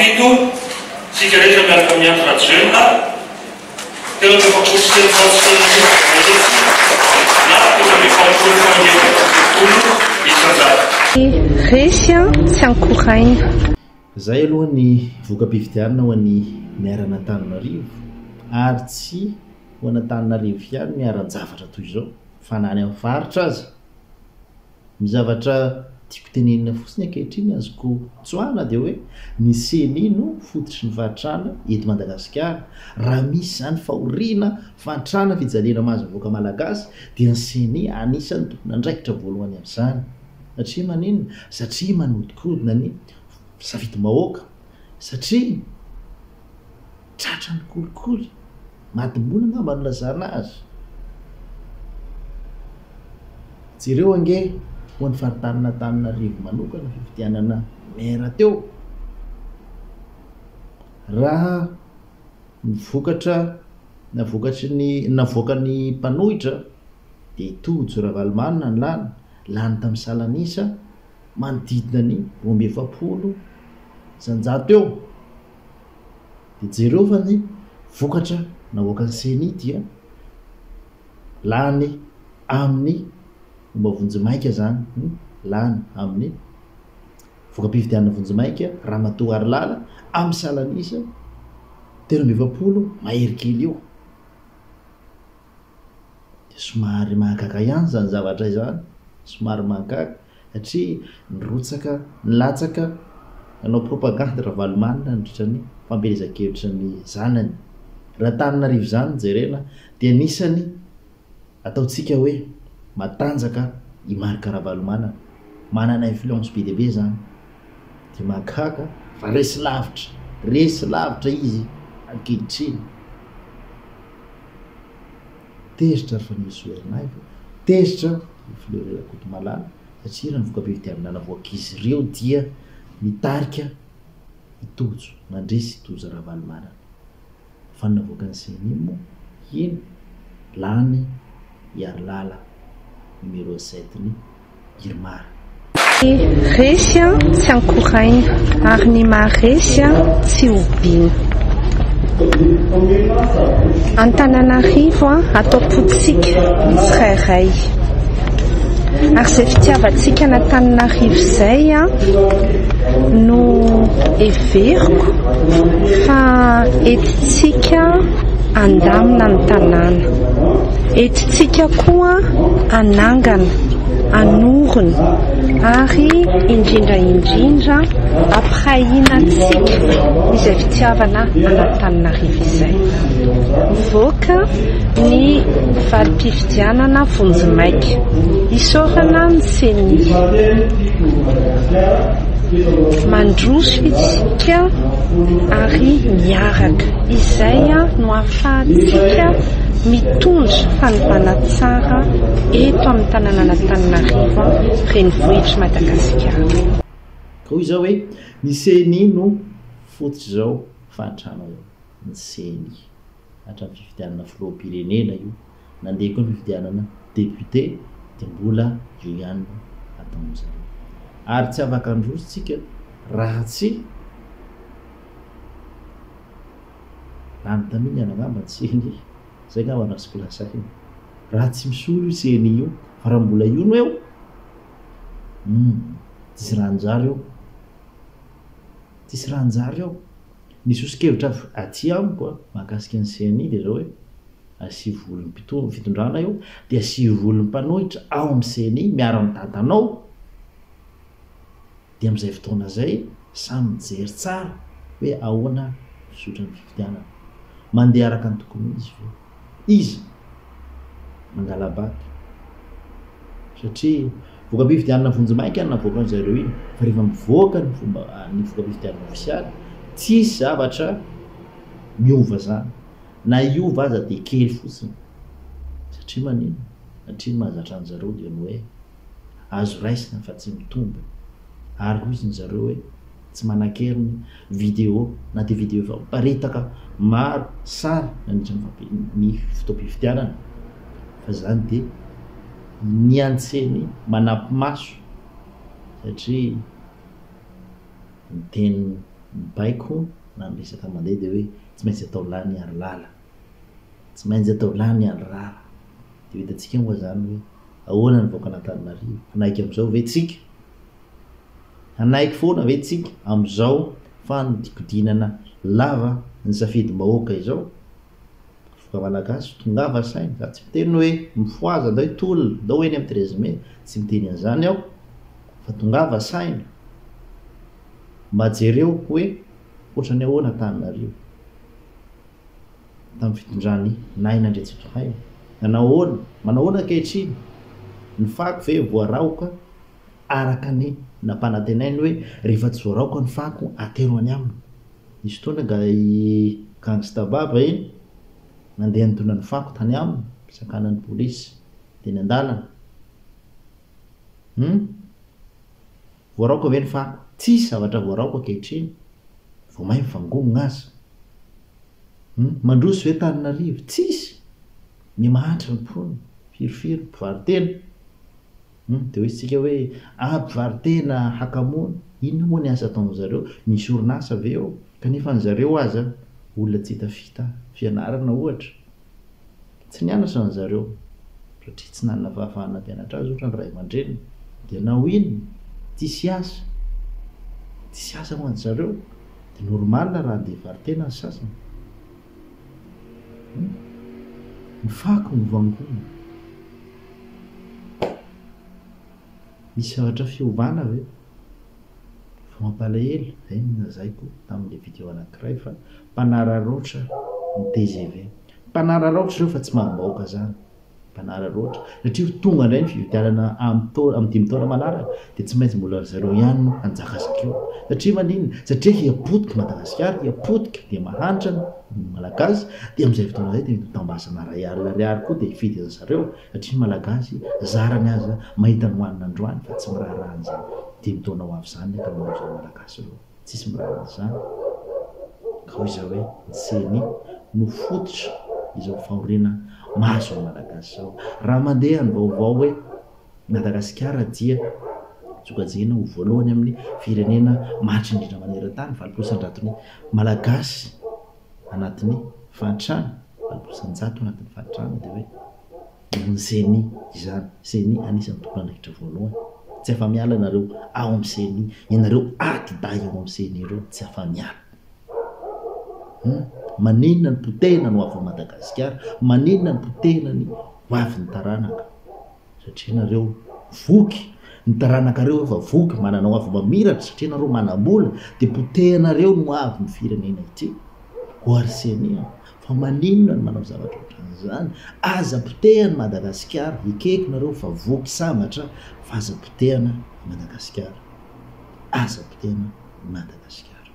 Fahafito, isika rehetra miaraka amin'i Andry Rajoelina, 343 na 43,44%. Ny resy tsy ankoraina. Izay aloha ny voka-pifidianana ho an'ny Maire an'Antananarivo ary tsy ho an'Antananarivo ihany no iharan-javatra toy izao fa na any amin'ny faritra aza. Ny zavatra tiako tenenina fotsiny ankehitriny azoko tsoahana dia hoe ny ceni no fototry ny fahantrana eto Madagasikara. Raha misy izany fahoriana, fahantrana, fijaliana mahazo ny vahoaka malagasy dia ny ceni anisan'ny tompon'andraikitra voalohany amin'izany. Satria maninona? Satria manodikodina ny safidim-bahoaka. Satria tratran'ny kolikoly. Madim-bola angamba no ilazana azy. Jereo ange ho an'ny faritanin'Antananarivo manokana fifidianana maire teo. Raha ny vokatra na vokatry ny navoakan'ny mpanohitra dia Tojo Ravalomanana ny lany, lany tamin'ny salan'isa manodidina ny 142 eo. Dia jereo fa ny vokatra nahoakan'ny ceni dia lany amin'ny fomba vonjimaika izany, lany amin'ny voka-pifidianana vonjimaika Ramatoa Harilala amin'ny salan'isa 43 mahery kely eo. Dia somary mahagaga ihany izany zavatra izany, somary mahagaga satria nirotsaka, nilatsaka nanao propagandy Ravalomanana nandritra ny fampielezan-kevitra ny zanany. Raha Antananarivo izany no jerena dia anisany ataontsika hoe matanjaka i Marc Ravalomanana, manana influence be dia be izany. Dia mahagaga fa resy lavitra, resy lavitra izy ankehitriny. Tezitra ry Fanirisoa Ernaivo, tezitra ry Fleury Rakotomalala satria raha ny voka-pifidianana navoak'izy ireo dia mitarika i Tojo, mandresy i Tojo Ravalomanana. Fa ny navoakan'ny Ceni moa iny lany i Harilala numéro sept ny Irmar. Ny resy tsy ankoraina ary ny maharesy tsy hobiana. Antananarivo ato am-pontsika tsirairay. Ary izay fitiavantsika an'Antananarivo izay no heveriko fa entintsika handamina ny tanàna. Entintsika koa hanangana, hanorina ary indrindra indrindra hampirahina antsika izay fitiavana an'Antananarivo izay. Mivoaka ny valim-pifidianana vonjimaika. Isaorana ny Ceni. Mandroso isika ary miaraka. Izay no ahafahantsika mitondra fanovana tsara eto amin'ny tanànan'Antananarivo, renivohitr'i Madagasikara. Ka hoy izaho hoe, ny ceni no fototr'izao fahantrana izao. Ny ceni. Hatramin'ny fifidianana filoham-pirenena io, nandeha koa ny fifidianana député dia mbola io ihany no ataon-dry zareo. Ary tsy afaka handroso tsika raha tsy lany tamingana angamba ny ceni. Zay angamba no azoko lazaina. Raha tsy misolo io ceni io, fa raha mbola io no eo, humm, tsisy raha hanjary eo. Tsisy raha hanjary eo. Ny soso-kevitra avy aty amiko a, mahakasika ny ceni dia izao hoe, asivo olon'ny mpitondra, fitondrana eo, dia asivo olon'ny mpanohitra ao amin'ny ceni miara-mitantana ao, dia amin'izay fotoana izay samy mijery tsara hoe ahoana ny fizotran'ny fifidianana. Mandeha araka ny tokony ho izy ve? Iza mangala-bato? Satria voka-pifidianana vonjimaika no navoakan-dry zareo iny, fa rehefa mivoaka ny fomba ny voka-pifidianana ofisialy, tsisy zavatra miova zany, na hiova aza dia kely fotsiny. Satria maninona? Satria ny mahazatra an-dry zareo dia ny hoe azo raisina fa tsy mitombina. Ary hoy ny zareo hoe tsy manan-kery ny video na dia video efa miparitaka maro sary nandritra ny fampi- ny fotoam-pifidianana fa izany dia niantseny manampi-maso satria ny tenin'ny. Ny baiko na ny resaka mandeha dia hoe tsy maintsy atao lany ary lala. Tsy maintsy atao lany ary rara. Dia ho hitantsika moa izany hoe ahoana ny vahoakan'Antananarivo? Hanaiky amin'izao ve tsika? Hanaiky foana ve tsika amin'izao fanodikodinana lava ny safidim-bahoaka izao? Vahoaka malagasy, tongava saina. Za tsy miteny hoe mifohaza, ndao hitolona, ndao eny amin'ny 13 mai. Tsy miteny an'izany aho. Fa tongava saina. Mba jereo hoe ohatran'ny ahoana Antananarivo tamin'ny fitondran'i Naina Andriantsitohaina. Nanao ahoana? Manao ahoana ankehitriny? Ny fako ve voaraoka araka ny nampanantenainy hoe rehefa tsy voaraoka ny fako atero any aminy? Nisy fotoana nga i Gangsta Baba iny nandeha nitondra ny fako tany aminy, sakanan'ny polisy teny an-dalana. Hum? Voaraoka ve ny fako? Tsisy zavatra voaraoka ankehitriny. Vao may mivangongo aza. Hum? Mandroso ve Tananarivo? Tsisy! Miha-mahantra ny mponina. Firifiry ny mpivaro-tena. Hum, dia hoy isika hoe, ah, mpivaro-tena hakamoana. Inona moa ny asa ataon-dry zareo? Misy orinasa ve eo? Kanefa ny zareo aza olona tsy hita fita fianarana ohatra. Tsy nianatra ny zareo satria tsy nanana fahafahana hampianatra azy ohatra ny ray aman-dreniny. Dia hanao inona? Tsisy asa. Tsisy asa ho an-dry zareo. Dia normal raha handeha hivaro-tena ny sasany. Hum. Ny fako no vangoina. Misy zavatra fiovana ve? Fa mampalahelo, izay no nolazaiko tamin'ilay video anankiray fa mpanararaotra ny tgv. Mpanararaotra ireo fa tsy maham-bahoaka izany. Mpanararaotra. Satria ho tonga indray ny fifidianana amin'ny taona, amin'ny dimy taona manaraka dia tsy maintsy mbola ry zareo ihany no hanjakazaka eo. Satria maninona? Satria hiapotika Madagasikara, hiapotika dia mahantra ny Malagasy dia amin'izay fotoana izay dia mety ho tambazana iray alina ariary koa dia hifidy an-dry zareo. Satria ny Malagasy zarany aza mahita ny hohanina androany fa tsy miraharaha an'izany dimy taona ho avy izany ny ankamaroan'izao Malagasy ireo. Tsisy miraharaha an'izany. Ka hoy izaho hoe ny ceni no fototra izao fahoriana mahazo ny Malagasy izao. Raha mandeha ny vaovao hoe Madagasikara dia sokajiana ho voalohany amin'ny firenena mahantra indrindra maneran-tany, 80% ny Malagasy anatin'ny fahantrana, 80% anatin'ny fahantrana dia hoe noho ny ceni izany, ceni anisan'ny tompon'andraikitra voalohany, tsy afa-miala ianareo ao amin'ny ceni, ianareo ati-dahy ao amin'ny ceni ireo tsy afa-miala. Hum, maninona ny potehina ny ho avin'i Madagasikara, maninona ny potehina ny ho avin'ny taranaka. Satria nareo voky, ny taranakareo efa voky, manana ho avy mamiratra, satria nareo manambola, dia potehinareo ny ho avy ny firenena ity. Ho Arsenia, fa maninona no manao zavatra ohatran'izany? Aza potehana i Madagasikara, ekeko nareo fa voky sambatra, fa aza potehana i Madagasikara. Aza potehana i Madagasikara.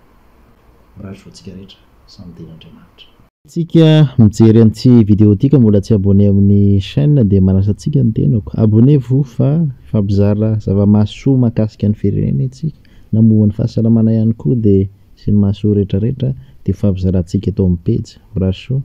Mirary soa antsika rehetra, samy tenin'Andriamanitra. Tsika mijery an'ity vidéo ity ka mbola tsy abonné amin'ny chaîne dia manasa antsika ny tenako, abonnez vous fa mifampizara zava-mahasoa mahakasika ny firenena isika na momba ny fahasalamana ihany koa dia sy ny mahasoa rehetra rehetra dia hifampizarantsika eto amin'ny pejy. Mirary soa.